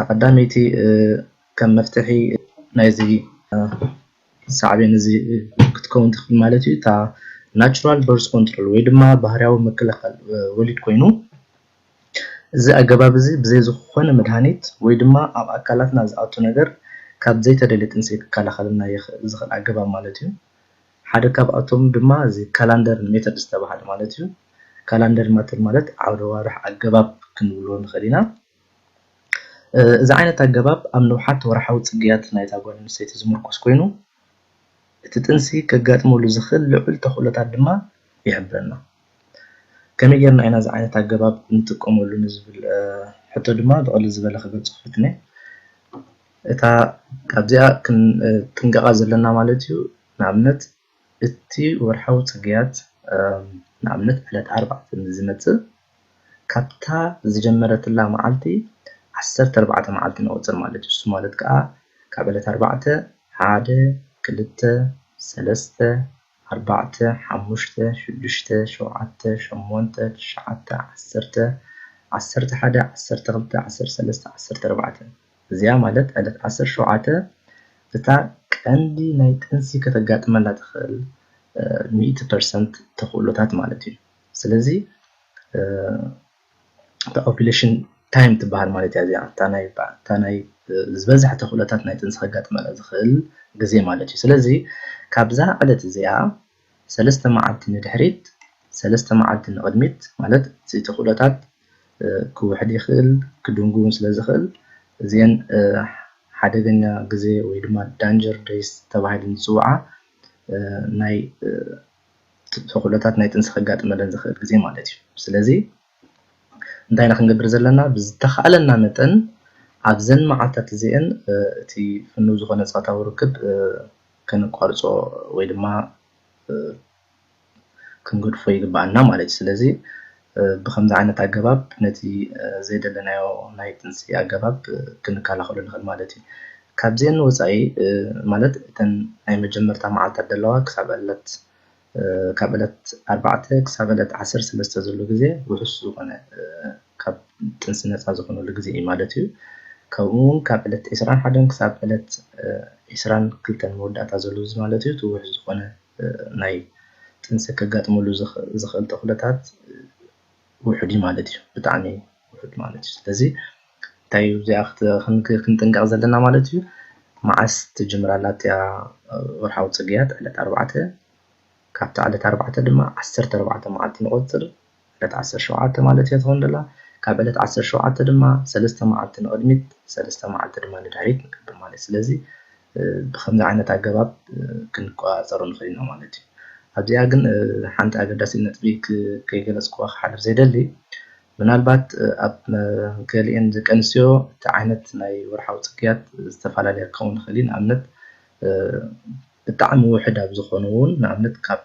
ቀዳመይቲ ከም መፍትሒ ናይዚ ሳዕቤን እዚ ክትከውን ትኽእል ማለት እዩ። እታ ናቹራል በርዝ ኮንትሮል ወይ ድማ ባህርያዊ ምክልኻል ወሊድ ኮይኑ፣ እዚ ኣገባብ እዚ ብዘይ ዝኾነ መድሃኒት ወይ ድማ ኣብ ኣካላትና ዝኣቱ ነገር ካብ ዘይተደልየ ጥንሲ ክከላኸልና ዝኽእል ኣገባብ ማለት እዩ። ሓደ ካብኣቶም ድማ እዚ ካላንደር ሜተድ ዝተባሃለ ማለት እዩ። ካላንደር ሜተድ ማለት ዓውደ ዋርሕ ኣገባብ ክንብሎ ንኽእል ኢና። እዚ ዓይነት ኣገባብ ኣብ ንውሓት ወርሓዊ ጽግያት ናይታ ጓል ኣንስተይቲ ዝምርኮስ ኮይኑ፣ እቲ ጥንሲ ከጋጥመሉ ዝኽእል ልዑል ተኽእሎታት ድማ ይሕብረና። ከመይ ጌርና ኢና እዚ ዓይነት ኣገባብ ንጥቀመሉ ንዝብል ሕቶ ድማ ብቐልል ዝበለ ክገልጾ ክፍትነ። እታ ካብዚኣ ክንጥንቀቓ ዘለና ማለት እዩ፣ ንኣብነት እቲ ወርሓዊ ጽግያት ንኣብነት ዕለት ኣርባዕተ ዝመጽእ ካብታ ዝጀመረትላ መዓልቲ ዓሰርተ ኣርባዕተ መዓልቲ ንቑጽር ማለት እዩ። እሱ ማለት ከዓ ካብ ዕለት ኣርባዕተ ሓደ ክልተ ሰለስተ ኣርባዕተ ሓሙሽተ ሽዱሽተ ሸውዓተ ሸሞንተ ትሽዓተ ዓሰርተ ዓሰርተ ሓደ ዓሰርተ ክልተ ዓሰርተ ሰለስተ ዓሰርተ ኣርባዕተ እዚኣ ማለት ዕለት ዓሰርተ ሸውዓተ እታ ቀንዲ ናይ ጥንሲ ከተጋጥመላ ትኽእል ሚእቲ ፐርሰንት ተኽእሎታት ማለት እዩ። ስለዚ እታ ኦቭዩሌሽን ታይም ትበሃል ማለት እያ እዚኣ እታ ናይ እታ ናይ ዝበዝሐ ተኽእሎታት ናይ ጥንሲ ከጋጥመላ ዝኽእል ግዜ ማለት እዩ። ስለዚ ካብዛ ዕለት እዚኣ ሰለስተ መዓልቲ ንድሕሪት ሰለስተ መዓልቲ ንቕድሚት ማለት እቲ ተኽእሎታት ክውሕድ ይኽእል ክድንጉ እውን ስለ ዝኽእል እዚአን ሓደገኛ ግዜ ወይ ድማ ዳንጀር ደይስ ተባሂለን ዝፅውዓ ናይ ተኽእሎታት ናይ ጥንሲ ከጋጥመለን ዝኽእል ግዜ ማለት እዩ። ስለዚ እንታይ ኢና ክንገብር ዘለና? ብዝተኻእለና መጠን ኣብዘን መዓልታት እዚአን እቲ ፍኑው ዝኾነ ፆታዊ ርክብ ከነቋርፆ ወይ ድማ ክንገድፎ ይግባኣና ማለት እዩ። ስለዚ ብከምዚ ዓይነት ኣገባብ ነቲ ዘይደለናዮ ናይ ጥንሲ ኣገባብ ክንከላኸሎ ንኽእል ማለት እዩ። ካብዚአን ወፃኢ ማለት እተን ናይ መጀመርታ መዓልታት ዘለዋ ክሳብ ዕለት ካብ ዕለት ኣርባዕተ ክሳብ ዕለት ዓሰርተ ሰለስተ ዘሎ ግዜ ውሑስ ዝኾነ ካብ ጥንሲ ነፃ ዝኾነሉ ግዜ እዩ ማለት እዩ። ከምኡ እውን ካብ ዕለት ዒስራን ሓደን ክሳብ ዕለት ዒስራን ክልተን መወዳእታ ዘሎ ግዜ ማለት እዩ እቲ ውሑስ ዝኾነ ናይ ጥንሲ ከጋጥመሉ ዝኽእል ተኽእሎታት ውሑድ እዩ ማለት እዩ። ብጣዕሚ ውሑድ ማለት እዩ። ስለዚ እንታይ እዩ እዚኣ ክንጥንቀቕ ዘለና ማለት እዩ። መዓስ ትጅምር ኣላ እቲኣ ወርሓዊ ፅግያት ዕለት ኣርባዕተ ካብቲ ዕለት ኣርባዕተ ድማ ዓሰርተ ኣርባዕተ መዓልቲ ንቆፅር ዕለት ዓሰርተ ሸውዓተ ማለት እያ ትኸውን ዘላ። ካብ ዕለት ዓሰርተ ሸውዓተ ድማ ሰለስተ መዓልቲ ንቕድሚት ሰለስተ መዓልቲ ድማ ንድሕሪት ንገብር ማለት እዩ። ስለዚ ብከምዚ ዓይነት ኣገባብ ክንቆፃፀሮ ንኽእል ኢና ማለት እዩ። ኣብዚኣ ግን ሓንቲ ኣገዳሲት ነጥቢ ከይገለፅኩዋ ክሓልፍ ዘይደሊ ምናልባት ኣብ ገሊአን ደቂ ኣንስትዮ እቲ ዓይነት ናይ ወርሓዊ ፅግያት ዝተፈላለየ ክኸውን ይኽእል እዩ። ንኣብነት ብጣዕሚ ውሕድ ኣብ ዝኾኑ እውን ንኣብነት ካብ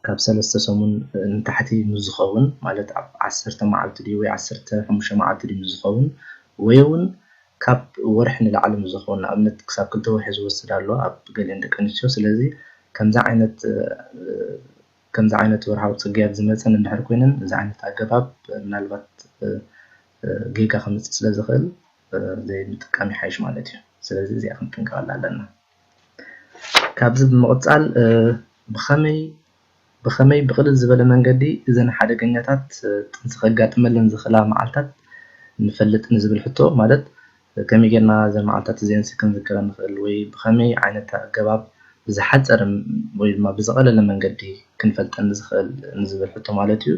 ካብ ሰለስተ ሰሙን ንታሕቲ ምስ ዝኸውን ማለት ኣብ ዓሰርተ መዓልቲ ድዩ ወይ ዓሰርተ ሓሙሽተ መዓልቲ ድዩ ምስ ዝኸውን ወይ እውን ካብ ወርሒ ንላዕሊ ምስ ዝኸውን ንኣብነት ክሳብ ክልተ ወርሒ ዝወስድ ኣሎ ኣብ ገሊአን ደቂ ኣንስትዮ። ስለዚ ከምዚ ዓይነት ከምዚ ዓይነት ወርሓዊ ፅግያት ዝመፀን እንድሕር ኮይነን እዚ ዓይነት ኣገባብ ምናልባት ጌጋ ከምፅእ ስለ ዝኽእል ዘይምጥቃም ይሓይሽ ማለት እዩ። ስለዚ እዚኣ ክንጥንቀቐላ ኣለና። ካብዚ ብምቕፃል ብኸመይ ብኸመይ ብቕልል ዝበለ መንገዲ እዘን ሓደገኛታት ጥንሲ ከጋጥመለን ዝኽእላ መዓልታት ንፈልጥ ንዝብል ሕቶ ማለት ከመይ ጌርና እዘን መዓልታት እዚአን ክንዝክረን ንኽእል ወይ ብኸመይ ዓይነት ኣገባብ ብዝሓፀረ ወይ ድማ ብዝቐለለ መንገዲ ክንፈልጠን ንኽእል ንዝብል ሕቶ ማለት እዩ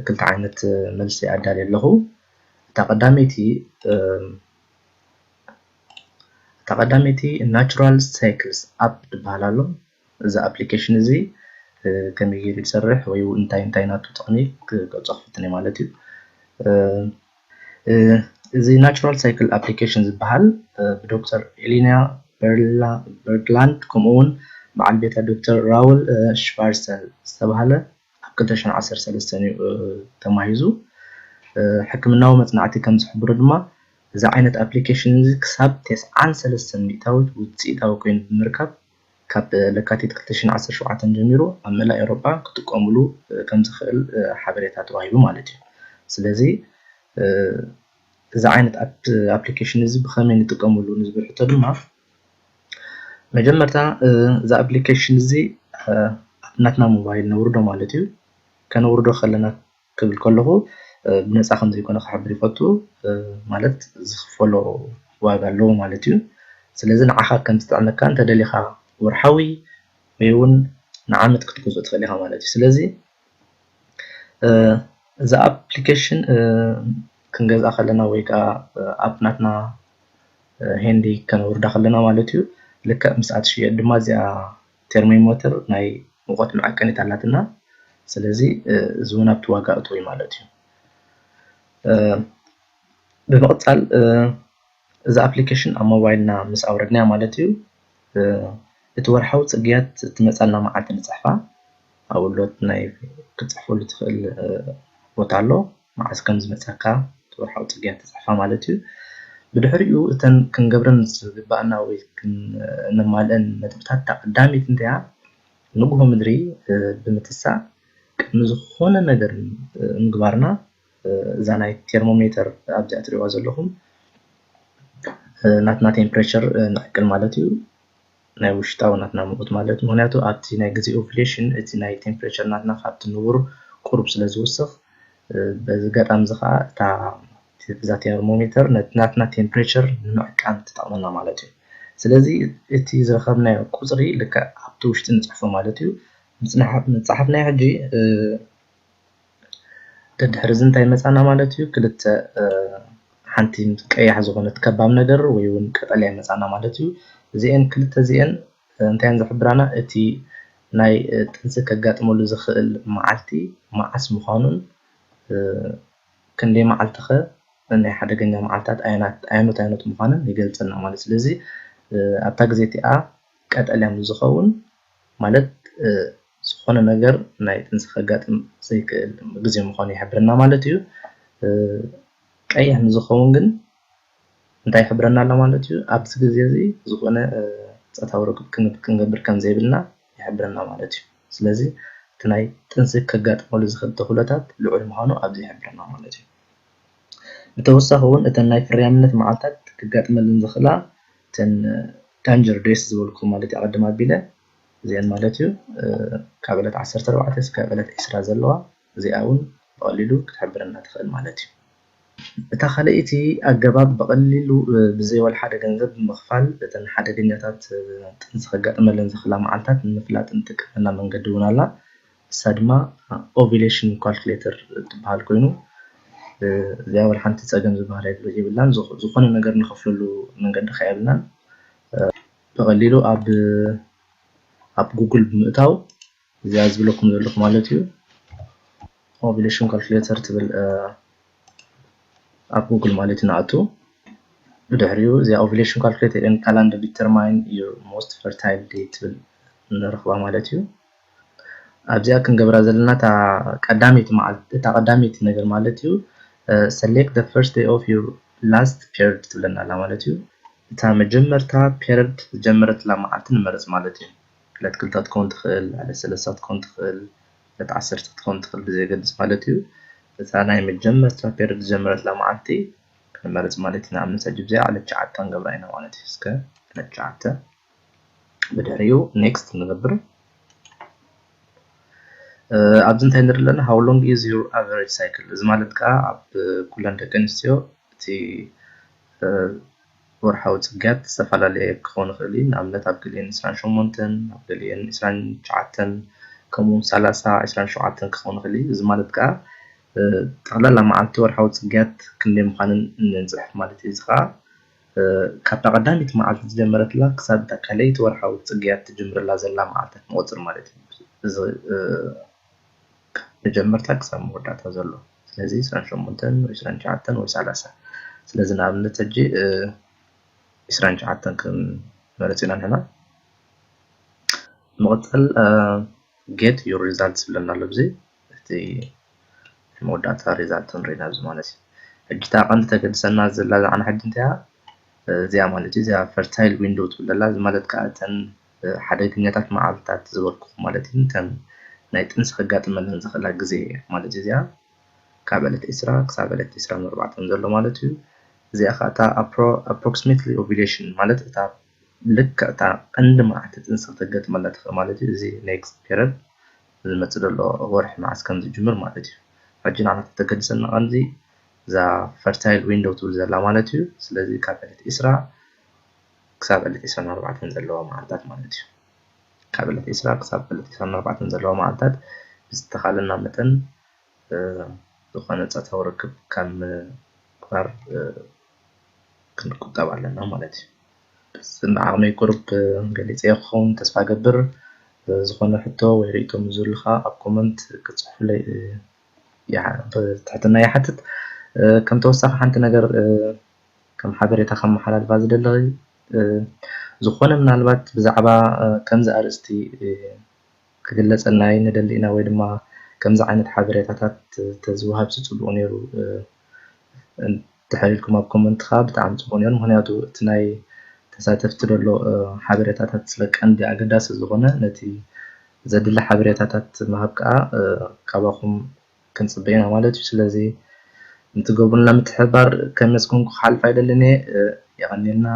ክልተ ዓይነት መልሲ ኣዳልየ ኣለኹ። እታ ቀዳመይቲ እታ ቀዳመይቲ ናቹራል ሳይክልስ ኣፕ ዝበሃል ኣሎ። እዚ ኣፕሊኬሽን እዚ ከመይ ገይሩ ይሰርሕ ወይ እንታይ እንታይ ናቱ ጥቕሚ ክገልፆ ክፍትን እየ ማለት እዩ። እዚ ናቹራል ሳይክል ኣፕሊኬሽን ዝበሃል ብዶክተር ኤሊና በርድላንድ ከምኡ እውን በዓል ቤታ ዶክተር ራውል ሽቫርሰል ዝተባሃለ ኣብ ክልተ ሽሕን ዓሰርተ ሰለስተን እዩ ተማሂዙ። ሕክምናዊ መፅናዕቲ ከም ዝሕብሮ ድማ እዚ ዓይነት ኣፕሊኬሽን እዚ ክሳብ ተስዓን ሰለስተን ሚእታዊት ውፅኢታዊ ኮይኑ ብምርካብ ካብ ለካቲት ክልተ ሽሕን ዓሰርተ ሸውዓተን ጀሚሩ ኣብ መላእ ኤውሮጳ ክጥቀምሉ ከም ዝኽእል ሓበሬታ ተዋሂቡ ማለት እዩ። ስለዚ እዚ ዓይነት application እዚ ብኸመይ ንጥቀመሉ ንዝብል ሕቶ ድማ መጀመርታ እዚ application እዚ ኣብ ናትና ሞባይል ነውርዶ ማለት እዩ። ከነውርዶ ከለና ክብል ከለኹ ብነፃ ከም ዘይኮነ ክሕብር ይፈቱ፣ ማለት ዝኽፈሎ ዋጋ ኣለዎ ማለት እዩ። ስለዚ ንዓኻ ከም ዝጥዕመካ እንተደሊኻ ወርሓዊ ወይ እውን ንዓመት ክትገዝኦ ትኽእል ኢኻ ማለት እዩ። ስለዚ እዚ application ክንገዝኣ ከለና ወይ ከዓ ኣብ ናትና ሄንዲ ከነውርዳ ከለና ማለት እዩ፣ ልክዕ ምስኣ ትሽየጥ ድማ እዚኣ ቴርሞሜተር ናይ ሙቐት መዐቀኒት ኣላትና። ስለዚ እዚ እውን ኣብቲ ዋጋ እትወይ ማለት እዩ። ብምቕፃል እዚ application ኣብ ሞባይልና ምስ ኣውረድናያ ማለት እዩ፣ እቲ ወርሓዊ ፅግያት ትመፃልና መዓልቲ ንፅሕፋ። ኣብ ሎት ናይ ክትፅሕፈሉ ትኽእል ቦታ ኣሎ። መዓስ ከም ዝመፀካ እቲ ወርሓዊ ፅግያት ትፅሕፋ ማለት እዩ። ብድሕሪኡ እተን ክንገብረን ዝግባኣና ወይ ነማልአን ነጥብታት እታ ቀዳሚት እንተያ ንግሆ ምድሪ ብምትሳእ ቅድሚ ዝኾነ ነገር ምግባርና እዛ ናይ ቴርሞሜተር ኣብዚኣ ትሪእዋ ዘለኹም ናትና ቴምፕሬቸር ንዕቅል ማለት እዩ። ናይ ውሽጣዊ ናትና ሙቐት ማለት እዩ። ምክንያቱ ኣብቲ ናይ ግዜ ኦቭሌሽን እቲ ናይ ቴምፕሬቸር ናትና ካብቲ ንቡር ቁሩብ ስለ ዝውስኽ በዚ ጋጣሚ እዚ ከዓ እታ እዛ ቴርሞሜተር ነቲ ናትና ቴምፕሬቸር ንምዕቃን ትጠቕመና ማለት እዩ። ስለዚ እቲ ዝረኸብናዮ ቁፅሪ ልክዕ ኣብቲ ውሽጢ ንፅሕፎ ማለት እዩ። ምፅሓፍናዮ ሕጂ ደድሕሪ እዚ እንታይ መፃና ማለት እዩ? ክልተ ሓንቲ ቀያሕ ዝኾነት ከባብ ነገር ወይ እውን ቀጠልያ መፃና ማለት እዩ። እዚአን ክልተ እዚአን እንታይ እየን ዝሕብራና? እቲ ናይ ጥንሲ ከጋጥመሉ ዝኽእል መዓልቲ መዓስ ምዃኑን ክንደይ መዓልቲ ኸ ናይ ሓደገኛ መዓልታት ኣየናት ኣየኖት ኣየኖት ምዃነን ይገልፀልና ማለት። ስለዚ ኣብታ ግዜ እቲኣ ቀጠልያ ምስ ዝኸውን ማለት ዝኾነ ነገር ናይ ጥንሲ ከጋጥም ዘይክእል ግዜ ምዃኑ ይሕብረና ማለት እዩ። ቀይሕ ምስ ዝኸውን ግን እንታይ ይሕብረና ኣሎ ማለት እዩ? ኣብዚ ግዜ እዚ ዝኾነ ፆታዊ ርክብ ክንገብር ከም ዘይብልና ይሕብረና ማለት እዩ። ስለዚ እቲ ናይ ጥንሲ ከጋጥመሉ ዝኽእል ተኽእሎታት ልዑል ምዃኑ ኣብዚ ይሕብረና ማለት እዩ። ብተወሳኺ እውን እተን ናይ ፍርያምነት መዓልታት ክጋጥመለን ዝኽእላ እተን ዳንጀር ዴይስ ዝበልኩ ማለት እዩ፣ ኣቐድም ኣቢለ እዚአን ማለት እዩ ካብ ዕለት ዓሰርተ ኣርባዕተ እስካብ ዕለት ዒስራ ዘለዋ እዚኣ እውን ብቐሊሉ ክትሕብረና ትኽእል ማለት እዩ። እታ ካልኣይቲ ኣገባብ ብቐሊሉ ብዘይ ወላ ሓደ ገንዘብ ብምኽፋል እተን ሓደገኛታት ጥንሲ ከጋጥመለን ዝኽእላ መዓልታት ንምፍላጥ እንጥቀመላ መንገዲ እውን ኣላ። ንሳ ድማ ኦቪሌሽን ካልኩሌተር ትበሃል ኮይኑ እዚኣ ወላ ሓንቲ ፀገም ዝበሃል የብላን። ዝኾነ ነገር ንኸፍለሉ መንገዲ ከ የብልናን። ብቐሊሉ ኣብ ኣብ ጉግል ብምእታው እዚኣ ዝብለኩም ዘለኹ ማለት እዩ ኦቪሌሽን ካልኩሌተር ትብል ኣብ ጉግል ማለት እዩ ንኣቱ። ብድሕሪኡ እዚኣ ኦቪሌሽን ካልኩሌተር and calendar determine your most fertile day ትብል ንረኽባ ማለት እዩ። ኣብዚኣ ክንገብራ ዘለና እታ ቀዳመይቲ መዓልቲ እታ ቀዳመይቲ ነገር ማለት እዩ select the first day of your last period ትብለና ኣላ ማለት እዩ። እታ መጀመርታ ፔረድ ዝጀመረትላ መዓልቲ ንመርፅ ማለት እዩ። ዕለት ክልተ ክትከውን ትኽእል፣ ዕለት ሰለስተ ክትከውን ትኽእል፣ ዕለት ዓሰርተ ክትከውን ትኽእል ብዘየገድስ ማለት እዩ። እታ ናይ መጀመርታ ፔረድ ዝጀመረትላ መዓልቲ ክንመርፅ ማለት እዩ። ንኣብነት ሕጂ ብዚኣ ዕለት ትሽዓተ ክንገብራ ኢና ማለት እዩ። እስከ ዕለት ትሽዓተ ብድሕሪኡ ኔክስት ንገብር። ኣብዚ እንታይ ንርኢ ኣለና? How long is your average cycle? እዚ ማለት ከዓ ኣብ ኩለን ደቂ ኣንስትዮ እቲ ወርሓዊ ፅግያት ዝተፈላለየ ክኸውን ይኽእል እዩ። ንኣብነት ኣብ ገሊአን ዕስራን ሸሞንተን፣ ኣብ ገሊአን ዕስራን ትሽዓተን፣ ከምኡ እውን ሰላሳ፣ ዕስራን ሸውዓተን ክኸውን ይኽእል እዩ። እዚ ማለት ከዓ ጠቕላላ መዓልቲ ወርሓዊ ፅግያት ክንደይ ምዃንን ንፅሕፍ ማለት እዩ። እዚ ከዓ ካብታ ቀዳመይቲ መዓልቲ ዝጀመረትላ ክሳብ እታ ካልኣይቲ ወርሓዊ ፅግያት ትጅምረላ ዘላ መዓልታት ንቆፅር ማለት እዩ። እዚ መጀመርታ ክሳብ መወዳእታ ዘሎ ስለዚ ዕስራን ሸሞንተን ወይ ዕስራን ትሽዓተን ወይ ሰላሳ። ስለዚ ንኣብነት ሕጂ ዕስራን ትሽዓተን ክንመርፅ ኢና ንሕና። ምቕፃል get your result ዝብለና ኣሎ ኣብዚ እቲ መወዳእታ ሪዛልት ንርኢ ኣብዚ ማለት እዩ። ሕጂ እታ ቀንዲ ተገድሰና ዘላ ዝዓና ሕጂ እንታይ እያ? እዚኣ ማለት እዩ እዚኣ ፈርታይል ዊንዶው ትብል ዘላ እዚ ማለት ከዓ እተን ሓደገኛታት መዓልትታት ዝበልኩኹም ማለት እዩ እተን ናይ ጥንሲ ከጋጥመለን ዝኽእላ ግዜ ማለት እዩ እዚኣ ካብ ዕለት ዕስራ ክሳብ ዕለት ዕስራን ኣርባዕተን ዘሎ ማለት እዩ። እዚኣ ከዓ እታ approximately ovulation ማለት እታ ልክዕ እታ ቀንዲ መዓልቲ ጥንሲ ክተገጥመላ ትኽእል ማለት እዩ። እዚ next period ዝመፅእ ዘሎ ወርሒ መዓስ ከም ዝጅምር ማለት እዩ። ሕጂ ንዓና ተገድሰና ቀንዲ እዛ fertile window ትብል ዘላ ማለት እዩ። ስለዚ ካብ ዕለት ዒስራ ክሳብ ዕለት ዒስራን ኣርባዕተን ዘለዋ መዓልታት ማለት እዩ። ካብ ዕለት ዒስራ ክሳብ ዕለት ዒስራን ኣርባዕተን ዘለዋ መዓልታት ብዝተኻለና መጠን ዝኾነ ፆታዊ ርክብ ካብ ምግባር ክንቁጠብ ኣለና ማለት እዩ። ብዓቕመይ ቁሩብ ገሊፀ ክኸውን ተስፋ ገብር። ዝኾነ ሕቶ ወይ ርእይቶ ምስ ዝህሉካ ኣብ comment ክትፅሕፉለይ ብትሕትና ይሓትት። ከም ተወሳኺ ሓንቲ ነገር ከም ሓበሬታ ከመሓላልፋ ዝደሊ ዝኾነ ምናልባት ብዛዕባ ከምዚ ኣርእስቲ ክግለፀልና ንደሊ ኢና ወይ ድማ ከምዚ ዓይነት ሓበሬታታት ተዝወሃብ ፅቡቕ ነይሩ እንድሕር ኢልኩም ኣብ comment ከዓ ብጣዕሚ ፅቡቕ ነይሩ። ምክንያቱ እቲ ናይ ተሳተፍቲ ዘሎ ሓበሬታታት ስለ ቀንዲ ኣገዳሲ ዝኾነ ነቲ ዘድሊ ሓበሬታታት ምሃብ ከዓ ካባኹም ክንፅበ ኢና ማለት እዩ። ስለዚ ንትገብሩልና ምትሕብባር ከመስግንኩ ክሓልፍ ኣይደልን እየ። የቐንየልና።